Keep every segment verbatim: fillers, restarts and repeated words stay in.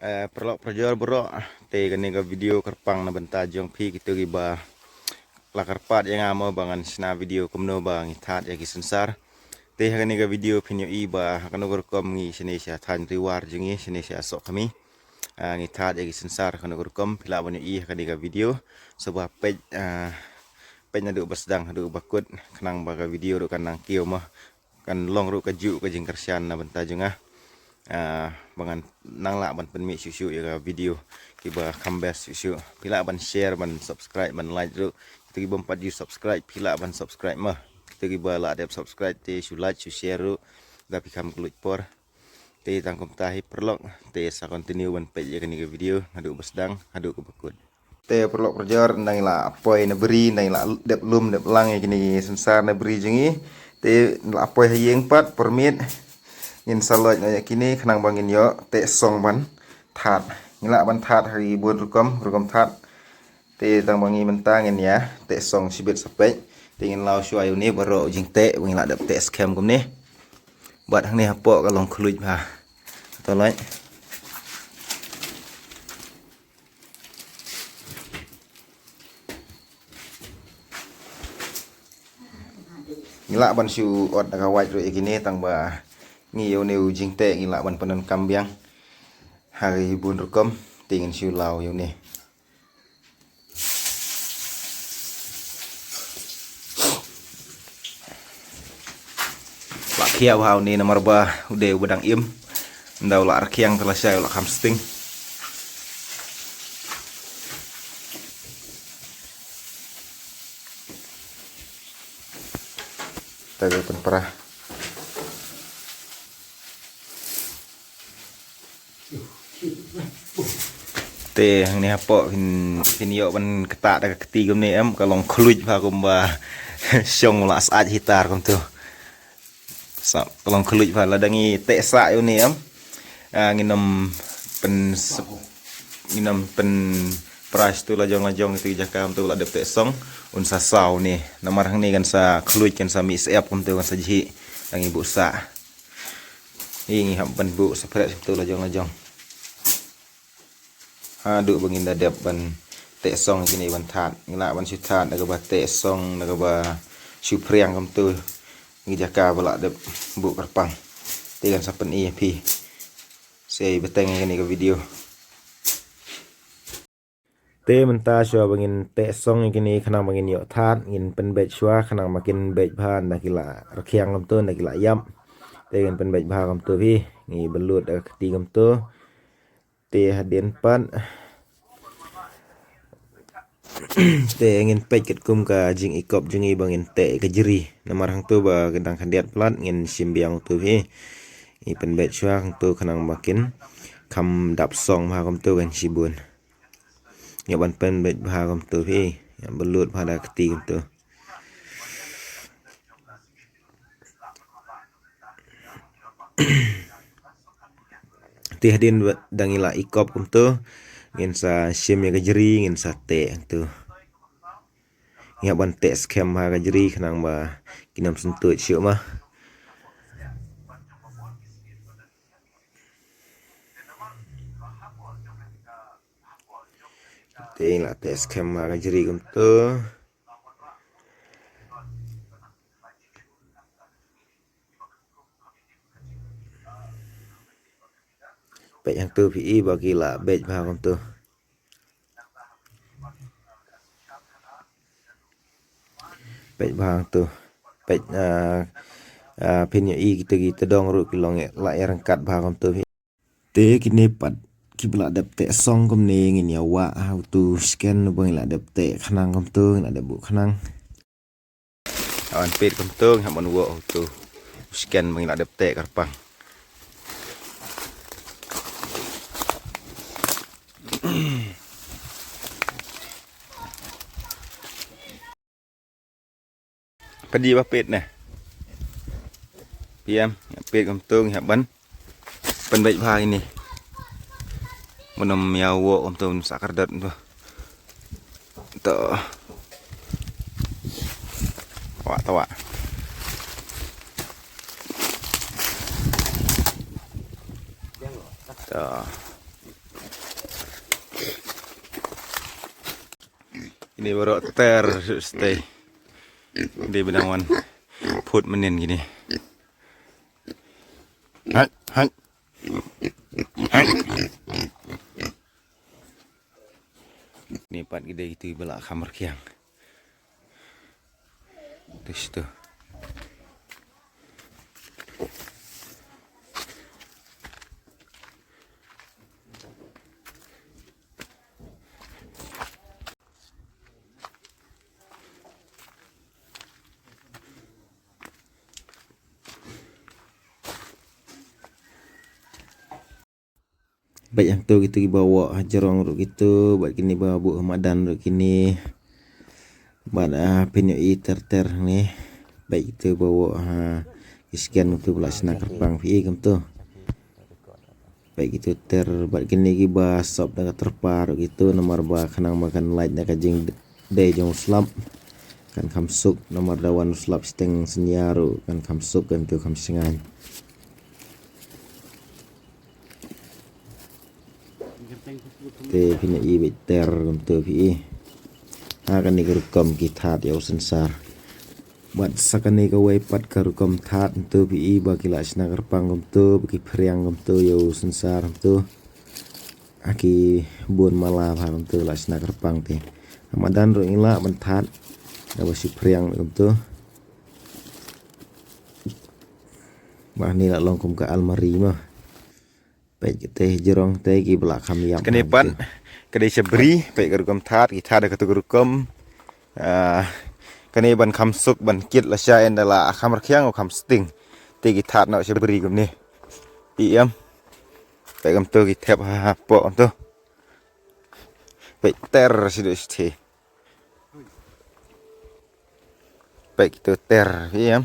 Eh, paralok parajor baroh, te kane ka video kyrpang na bynta jong phi kito kiba la kyrpad ïa nga mo ba ngan shna video kumno ba ngi thad ïa ki synsar. Te ha kane ka video phin ïohi ba ha kano ka rukom ngi shane sha thaiñ Riwar jong ngi, shane sha Sohkhmi. Ah, ngi thad ïa ki synsar ha kano ka rukom, phi lah ban ïohi ha kane ka video. Sngewbha peit, ah, peit naduh ba sdang haduh ba kut, khnang ba ka video ruh kan nang kiew mo. Kan long ruh kajuh ka jingkyrshan na bynta jong nga. Ah, ba ngan nang lah ban pynmih shuh shuh ïa ka video kiba kham best shuh shuh. Phi lah ban share, ban subscribe, ban like ruh. Kito kibym pat ju subscribe, phi lah ban subscribe mo. Kito kiba la dep subscribe te shu like, shu share ruh. Da phi kham kylluid por. Te tang kumta hi paralok, te sa continue ban peit ïa kane ka video naduh ba sdang haduh kaba kut. Te paralok parajor, ngi la poi na bri, ngi la dep lum dep lang ïa kine ki synsar na bri jong ngi. Te la poi ha ïing pat, permit. Ngin sa leit noh ïa kine khnang ba ngin ïoh teh song ban thad. Ngi lah ban thad ha ki bun rukom, rukom thad. Te tang ba ngi mynta ngin ïa teh song shibit sa peit. Te ngin law shuwa ïa une baroh u jingteh ba ngi la dep teh skhem kumne. Bad hangne hapoh ka long khluit bha. To leit. Ngi lah ban shu ot da ka wait ruh ïa kine, tang ba ngi ïa une u jingteh ngi lah ban pyndonkam biang ha ki bun rukom. Te ngin shu law ïa une. La khia bha une namar ba u dei uba dang im. Ynda u la rkhiang te lashai u la kham sting. Te ka pynpra. Te hangne hapoh phin, phin ïoh ban ktah da ka kti kumne em, ka long khluit bha kumba shong la sah hitar kumtu. Sa ka long khluit bha lada ngi teh sah ïa une em. Ah, ngin ym pyn, ngin ym pynpra tu lajong lajong tu jaka kumtu la dep teh song un sa saw ne. Namar hangne kan sa khluit, kan sa mih syep kumtu, kan sa jhieh. Ngi buh sah. Ngi, ngi hap ban buh separate satu lajong-lajong. Haduh ba ngin da dep ban teh song kine ban thad. Ngi lah ban shu thad da kaba teh song, da kaba shu phriang kumtu. Ngi jaka ba lah dep buh kyrpang. Te kan sa pyni ïa phi. Sa ïa bteng kane ka video. Te mynta shuwa ba ngin teh song ïa kine khnang ba ngin ïoh thad, ngin pynbeit shuwa khnang ba kin beit bha, ynda ki la rkhiang kumtu, ynda ki la ïap. Te ngin pynbeit bha kumtu phi, ngi bynlut da ka kti kumtu. Te hadien pat. Te ngin peit katkum ka jingikop jong ngi ba ngin teh ka jri. Namar hangtu ba ka dang khyndiat palat ngin shim biang kumtu phi. Ngi pynbeit shuwa hangtu khnang ba kin kham dap song bha kumtu kan shibun. Ïa ban pynbeit bha kumtu phi, ïa bynlut bha da kti kumtu. Te hadien ba dang ïa la ikop kumtu, ngin sa shim ïa ka jri, ngin sa teh kumtu. Ïa ban teh skhem bha ka jri khnang ba kin ym syntuid shuh ma. Te la teh skhem bha ka jri kumtu. Peit hangtu phi i ba ki la beit bha kumtu. Peit bha hangtu. Peit, ah, ah, phin ïohi kita ki tdong ruh ki long la ïa ryngkat bha kumtu phi. Te kine pat kiba la dep teh song kumne ngin ïa wah ha utu sken uba ngi la dep teh khnang kumtu, ngi la dep buh khnang. Wan peit kumtu ngi hap ban wah ha utu sken uba ngi la dep teh kyrpang. Peit ba peit ne. Peit, peit kumtu ngi hap ban pynbeit bha ine. Mynno ym ïa wok kumtu sa kyrdat tu. To. Wak to wak. To. Ini baroh ter stay. Dei ba dang wan phut mynnin kine. Hai, hai. Hai. Kine pat ki dei kito kiba la kham rkhiang. Te shito. Bad hangto kito kiba wok ha jrong ruh kito, bad kine ba buh ha madan ruh kine. Bad, ah, pynïoh i ter ter ne. Bad kito ba wok ha ki sken kumto ba la shna kyrpang phi i kumto. Bad kito ter, bad kine kiba sop da ka tyrpa ruh kito, namar ba khnang ba kan lait na ka jingdei jong u slap. Kan kham suk, namar da wan u slap shiteng synñia ruh kan kham suk, kan tu kham shngaiñ. Te phi na i beit ter kumto phi i. Ha kane ka rukom ki thad ïa u synsar. Bad sa kane kawei pat ka rukom thad kumto phi i ba ki la shna kyrpang kumto, ba ki phriang kumto ïa u synsar kumto. Ha ki bun mala ba kumto la shna kyrpang te. Ha madan ruh ngi lah ban thad. Da ba shu phriang kumto. Ba ni la long kum ka almari ma. Peit kata jrong te ki ba la kham ïap. Kane pat ka dei shabri, peit ka rukom thad, ki thad da katu ka rukom. Ah, kane ban kham suk ban kit lashai ynda la kham rkhiang u kham sting. Te ki thad noh shabri kumne. Peit em. Peit kumtu ki thep ha, ha poh kumtu. Peit ter sha dei shatei. Peit kito ter, peit em.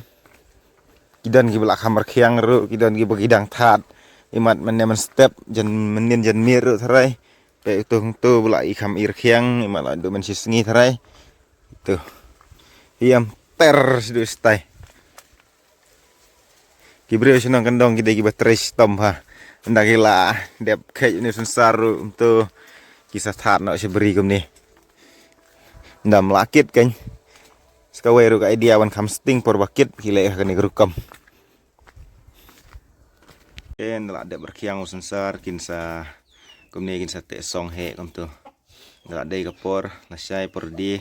Ki don kiba la kham rkhiang ruh, ki don kiba ki dang thad. Imat mynne mynstep, jan mynnin jan miet ruh tharai. Peit utu hangtu ba la i kham i rkhiang, imat la duh mynshisngi tharai. Utu. Peit em ter sha dei shatai. Ki briew shnong kyndong ki dei kiba trei shitom ha. Ynda ki la dep kheit une u synsar ruh kumtu ki sa thad noh shabri kumne. Ynda ym lah kit kan. Sa kawei ruh ka idea ban kham sting por ba kit ki leh ha kane ka rukom. Ynda la dep rkhiang u synsar kin sa kumne kin sa teh song heh kumtu. Ynda la dei ka por lashai por die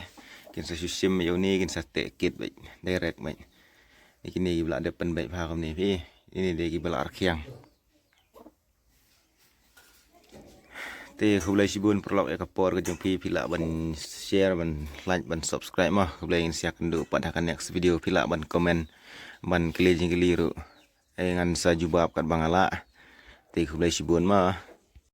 kin sa shu shim ïa une kin sa teh kit beit direct beit. Ïa kine kiba la dep pynbeit bha kumne phi. Ine dei kiba la rkhiang. Te khublei shibun paralok ïa ka por ka jong phi, phi lah ban share, ban like, ban subscribe mo. Khublei, ngin sa ïakynduh pat ha ka next video, phi lah ban comment, ban kylli jingkylli ruh. Ai ngan sa jubab katba nga lah. Te khublei shibun mo.